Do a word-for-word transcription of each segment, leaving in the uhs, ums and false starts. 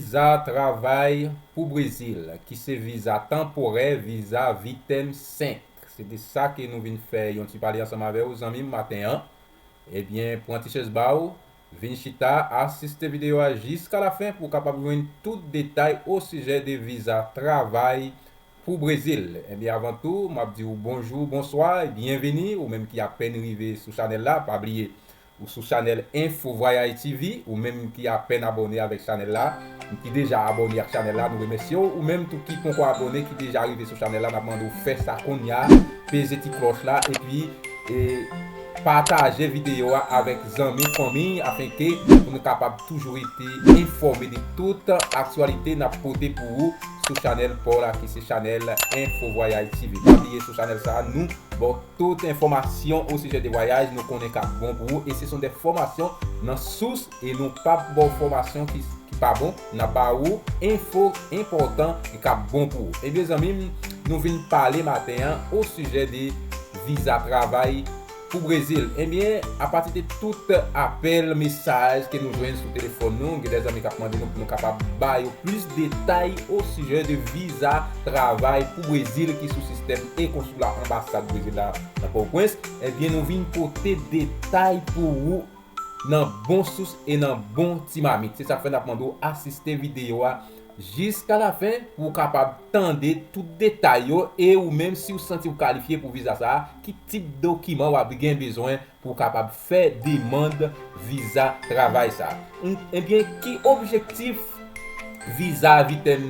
Viza travay pou Brezil, ki se viza tanporè, viza Vitem senk. Se de sa ke nou vin fè yon ti pale ansanm avè w, zanmi m, maten an. Ebyen, pran ti chèz ba w, vin chita, asiste videyo a jiska lafen pou w kapab jwenn tout detay osijè de viza travay pou Brezil. Ebyen, avan tou, m ap di w bonjou, bonswa, e byenveni, ou menm ki apèn rive sou chanèl la, pa bliye, ou sou chanèl Info Voyage T V, ou menm ki apèn abòne avèk chanèl la, ki deja abòne ak chanèl la, nou remèsye w. Ou menm tou ki poko abòne, ki deja rive sou chanèl la, n ap mande w fè sa kounye a, peze ti klòch la, epi, e, pataje videyo a avèk zanmi, fanmi, afenke pou nou kapab toujou rete enfòme de tout aktyalite n ap pote pou ou sou chanèl pa w la, ki se chanèl Info Voyage T V. Pa bliye, sou chanèl sa a, nou ba w tout enfòmasyon osijè de vwayaj nou konnen k ap bon pou ou, e se son de fòmasyon nan sous, e nou p ap ba w fòmasyon ki, ki pa bon, n ap ba ou enfo enpòtan e k ap bon pou ou. Ebyen, zanmi m, nou vin pale maten an osijè de viza travay pou Brezil. Ebyen, apati de tout apèl, mesaj ke nou jwenn sou telefòn nou, gen de zanmi k ap mande nou pou nou kapab ba yo plis detay osijè de viza travay pou Brezil ki sou sistèm e-konsoula anbasad Brezil la nan Pòtoprens. Ebyen, nou vin pote detay pou ou nan bon sous e nan bon ti mamit. Se sa k fè n ap mande w asiste videyo a jiska lafen pou w kapab tande tout detay yo, e ou menm, si w santi w kalifye pou viza sa a, ki tip dokiman w ap gen bezwen pou w kapab fè demann viza travay sa a. Ebyen, ki objektif viza Vitem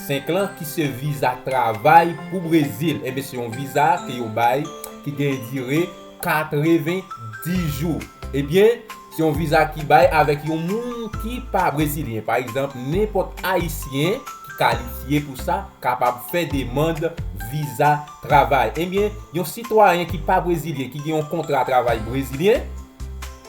senk lan, ki se viza travay pou Brezil? Ebyen, se yon viza ke yo bay ki gen dire katrevenndis jou. Ebyen, se yon viza ki bay avèk yon moun ki pa brezilyen. Pa egzanp, nenpòt ayisyen ki kalifye pou sa kapab fè demann viza travay. Ebyen, yon sitwayen ki pa brezilyen, ki gen yon kontra travay brezilyen,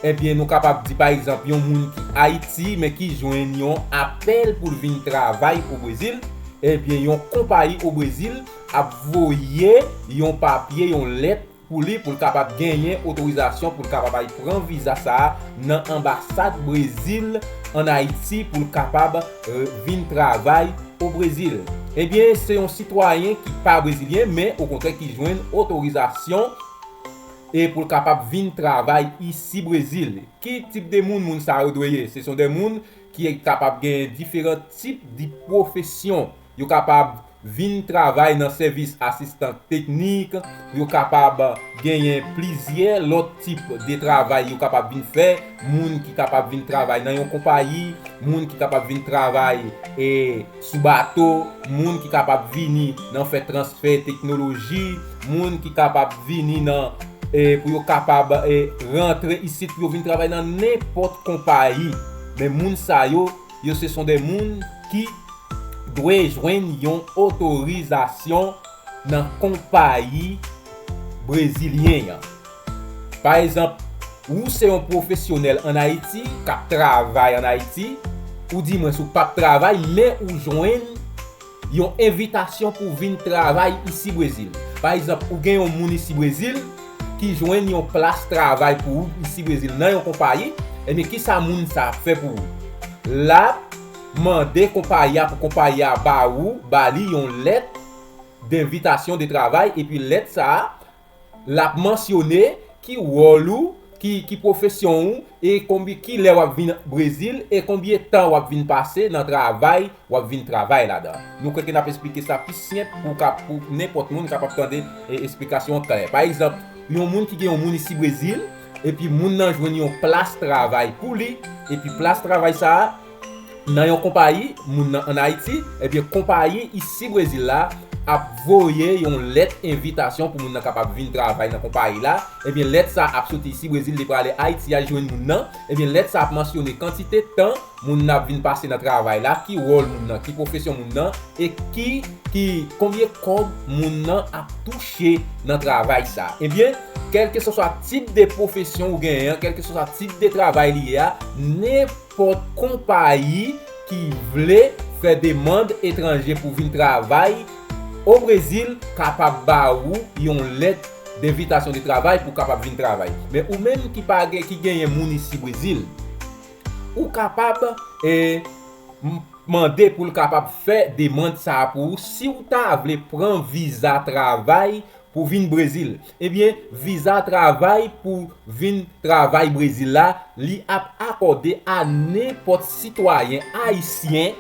ebyen, nou kapab di, pa egzanp, yon moun ki Ayiti, men ki jwenn yon apèl pou l vin travay o Brezil, ebyen, yon konpayi o Brezil ap voye yon papye, yon lèt pou li, pou l kapab genyen otorizasyon pou l kapab al pran viza sa a nan anbasad Brezil ann Ayiti, pou l kapab, e, vin travay o Brezil. Ebyen, se yon sitwayen ki pa brezilyen, men okontrè ki jwenn otorizasyon e pou l kapab vin travay isi Brezil. Ki tip de moun moun sa yo dwe ye? Se son de moun ki kapab gen diferan tip de pwofesyon. Yo kapab vin travay nan sèvis asistan teknik, yo kapab genyen plizyè lòt tip de travay yo kapab vin fè, moun ki kapab vin travay nan yon konpayi, moun ki kapab vin travay, e, sou bato, moun ki kapab vini nan fè transfè teknoloji, moun ki kapab vini nan, e, pou yo kapab, e, rantre isit, pou yo vin travay nan nenpòt konpayi. Men moun sa yo, yo se son de moun ki dwe jwenn yon otorizasyon nan konpayi brezilyen an. Pa egzanp, ou se yon pwofesyonèl ann Ayiti, k ap travay ann Ayiti, oudimwens ou p ap travay, men ou jwenn yon envitasyon pou vin travay isi Brezil. Pa egzanp, ou gen yon moun isi Brezil ki jwenn yon plas travay pou ou isi Brezil nan yon konpayi, ebyen, kisa moun sa ap fè pou ou? L ap mande konpayi a pou konpayi a ba ou, ba li yon lèt denvitasyon de travay, epi lèt sa a, l ap mansyone ki wòl ou, ki, ki pwofesyon ou, e konbi-, ki lè w ap vin Brezil, e konbyen tan w ap vin pase nan travay w ap vin travay ladan. Nou kwè ke n ap esplike sa pi senp pou ka, pou nenpòt moun kapab tande, e, esplikasyon an klè. Pa egzanp, yon moun ki gen yon moun isi Brezil, epi moun nan jwenn yon plas travay pou li, epi plas travay sa a, nan yon konpayi, moun nan ann Ayiti, ebyen, konpayi isi Brezil la ap voye yon lèt envitasyon pou moun nan kapab vin travay nan konpayi la. Ebyen, lèt sa ap soti isi Brezil, li prale Ayiti al jwenn moun nan. Ebyen, lèt sa ap mansyone kantite tan moun nan ap vin pase nan travay la, ki wòl moun nan, ki pwofesyon moun nan, e ki, ki, konbyen kòb moun nan ap touche nan travay sa. Ebyen, kèlkeswa tip de pwofesyon ou genyen an, kèlkeswa tip de travay li ye a, nenpòt konpayi ki vle fè demann etranje pou vin travay o Brezil kapab ba ou yon lèt denvitasyon de travay pou kapab vin travay. Men ou menm ki pa gen, ki genyen moun isi Brezil, ou kapab, e, m-, mande pou l kapab fè demann sa a pou ou. Si w ta vle pran viza travay pou vin Brezil, ebyen, viza travay pou vin travay Brezil la, li ap akòde a nenpòt sitwayen ayisyen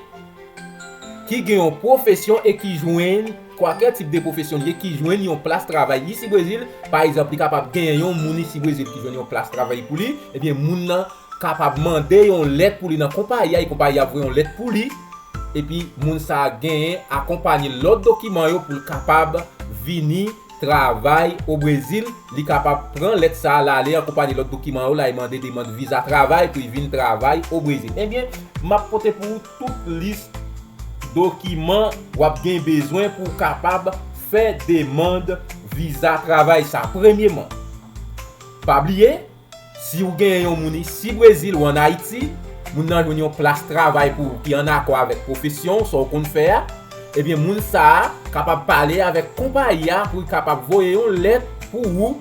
ki gen yon pwofesyon e ki jwenn, kwalkè tip de pwofesyon li ye, ki jwenn yon plas travay isi Brezil. Pa egzanp, li kapab genyen yon moun isi Brezil ki jwenn yon plas travay pou li, ebyen, moun nan kapab mande yon lèt pou li nan konpayi a, e konpayi a voye yon lèt pou li, epi moun sa a genyen akonpanye lòt dokiman yo pou l kapab vini travay o Brezil. Li kapab pran lèt sa a, l ale akonpanye lòt dokiman yo, l al mande demann viza travay pou l vin travay o Brezil. Ebyen, m ap pote pou ou tout lis dokiman w ap gen bezwen pou w kapab fè demann viza travay sa. Premyeman, pa bliye, si w genyen yon moun isi Brezil ou ann Ayiti, moun nan jwenn yon plas travay pou ou ki ann akò avèk pwofesyon w, sa w konn fè a, ebyen, moun sa a kapab pale avèk konpayi a pou l kapab voye yon lèt pou ou.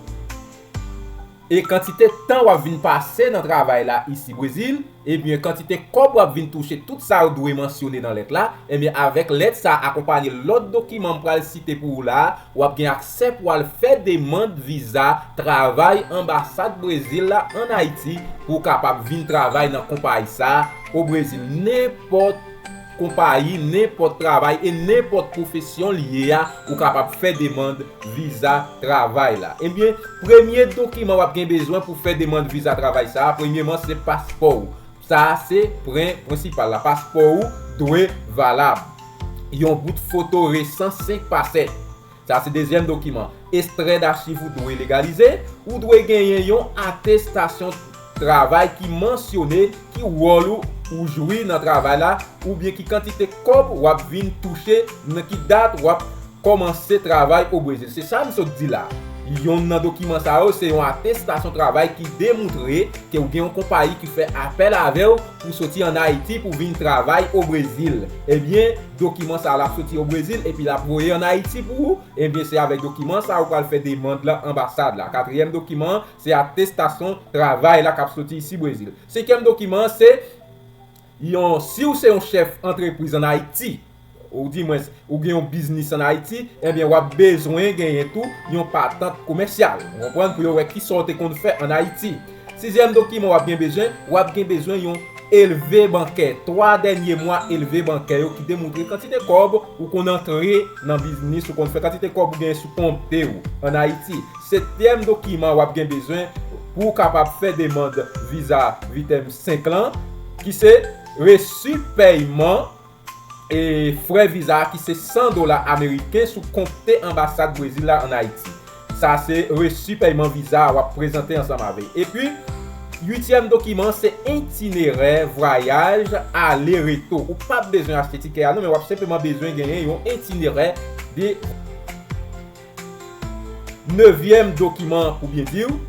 E kantite tan w ap vin pase nan travay la isi Brezil, ebyen, kantite kòb w ap vin touche, tout sa yo dwe mansyone nan lèt la. Ebyen, avèk lèt sa a akonpanye lòt dokiman m pral site pou ou la a, w ap gen aksè pou w al fè demann viza travay anbasad Brezil la ann Ayiti pou w kapab vin travay nan konpayi sa a o Brezil. Nenpòt konpayi, nenpòt travay e nenpòt pwofesyon li ye a, ou kapab fè demann viza travay la. Ebyen, premye dokiman w ap gen bezwen pou fè demann viza travay sa a, premyeman, se paspò w. Sa a se pwen prensipal la. Paspò ou dwe valab. Yon bout foto resan senk pa sèt. Sa se dezyèm dokiman. Ekstrè dachiv ou dwe legalize. Ou dwe genyen yon atestasyon travay ki mansyone ki wòl ou ou jwi nan travay la, oubyen ki kantite kòb w ap vin touche, nan ki dat w ap kòmanse travay o Brezil. Se sa m sot di la. Yonn nan dokiman sa yo se yon atestasyon travay ki demoutre ke w gen yon konpayi ki fè apèl avè w pou soti ann Ayiti pou vin travay o Brezil. Ebyen, dokiman sa a l ap soti o Brezil epi l ap voye ann Ayiti pou ou. Ebyen, se avèk dokiman sa a ou pral fè demann lan anbasad la. Katriyèm dokiman an, se atestasyon travay la k ap soti isi Brezil. Senkyèm dokiman an, se yon, si w se yon chèf antrepriz ann Ayiti, ou di mwens, ou gen yon biznis ann Ayiti, ebyen, w ap bezwen genyen tou yon patant komèsyal. Ou konprann? Pou yo wè kisa w te konn fè ann Ayiti. Sizyèm dokiman w ap gen bezwen, w ap gen bezwen yon elve bankè. Twa dènye mwa elve bankè yo ki demoutre kantite kòb ou konn antre nan biznis, ou konn fè, kantite kòb ou gen sou konte w ann Ayiti. Setyèm dokiman w ap gen bezwen pou w kapab fè demann viza vitèm senk lan, ki se resi pèyman e frè viza a, ki se san dola ameriken sou konte anbasad Brezil la ann Ayiti. Sa se resi pèyman viza a w ap prezante ansanm avè l. Epi, uityèm dokiman se itinerè vwayaj ale reto. Ou p ap bezwen achte tikè a non, men w ap senpleman bezwen genyen yon itinerè de Nevyèm dokiman pou byen di w,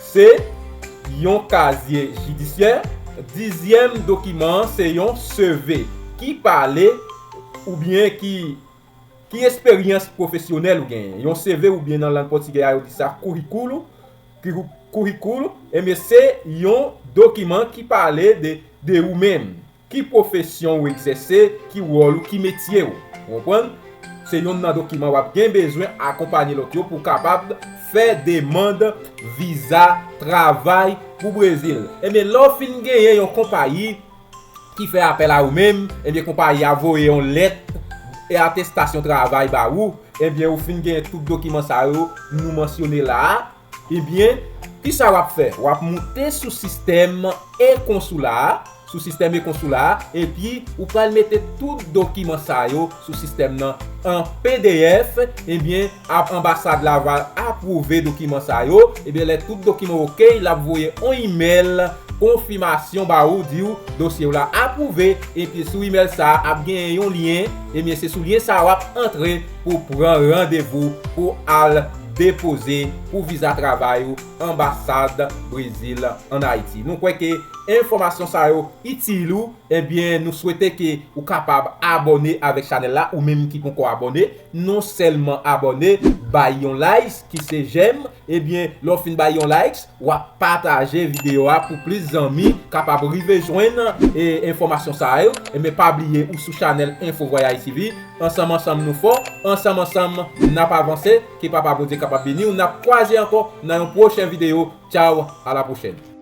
se yon kazye jidisyè. Dizyèm dokiman an se yon C V ki pale oubyen ki, ki esperyans pwofesyonèl ou genyen. Yon C V oubyen nan lang pòtigè a yo di sa currículo, currículo, ebyen se yon dokiman ki pale de, de ou menm. Ki pwofesyon ou egzèse, ki wòl ou, ki metye w. Ou konprann? Se yonn nan dokiman w ap gen bezwen akonpanye lòt yo pou w kapab fè demann viza travay pou Brezil. Ebyen, lè w fin genyen yon konpayi ki fè apèl a ou menm, ebyen, konpayi a voye yon lèt e atestasyon travay ba ou, ebyen, ou fin genyen tout dokiman sa yo nou mansyone la a, ebyen, kisa w ap fè? W ap moute sou sistèm e-konsula a, sou sistèm e-konsula a, epi ou pral mete tout dokiman sa yo sou sistèm nan an P D F, ebyen, ap, anbasad la va apwouve dokiman sa yo, ebyen, lè tout dokiman oke, l ap voye yon imèl konfimasyon ba ou, di w dosye w la apwouve, epi sou imèl sa a ap genyen yon lyen, ebyen, se sou lyen sa a w ap antre pou pran randevou pou al depoze pou viza travay ou anbasad Brezil ann Ayiti. Nou kwè ke enfòmasyon sa yo itil ou, ebyen, nou swete ke ou kapab abòne avèk chanèl la, ou menm ki poko abòne, non sèlman abòne, bay yon like ki se j'aime, ebyen, lè w fin bay yon like, w ap pataje videyo a pou plis zanmi kapab rive jwenn e, enfòmasyon sa yo. Ebyen, pa bliye ou sou chanèl Info Voyage T V. Ansanm, ansanm, nou fò. Ansanm, ansanm, n ap avanse. Ke Papa Bondye kapab beni w. N ap kwaze ankò nan yon pwochen videyo. Tchaw, a la pwochèn.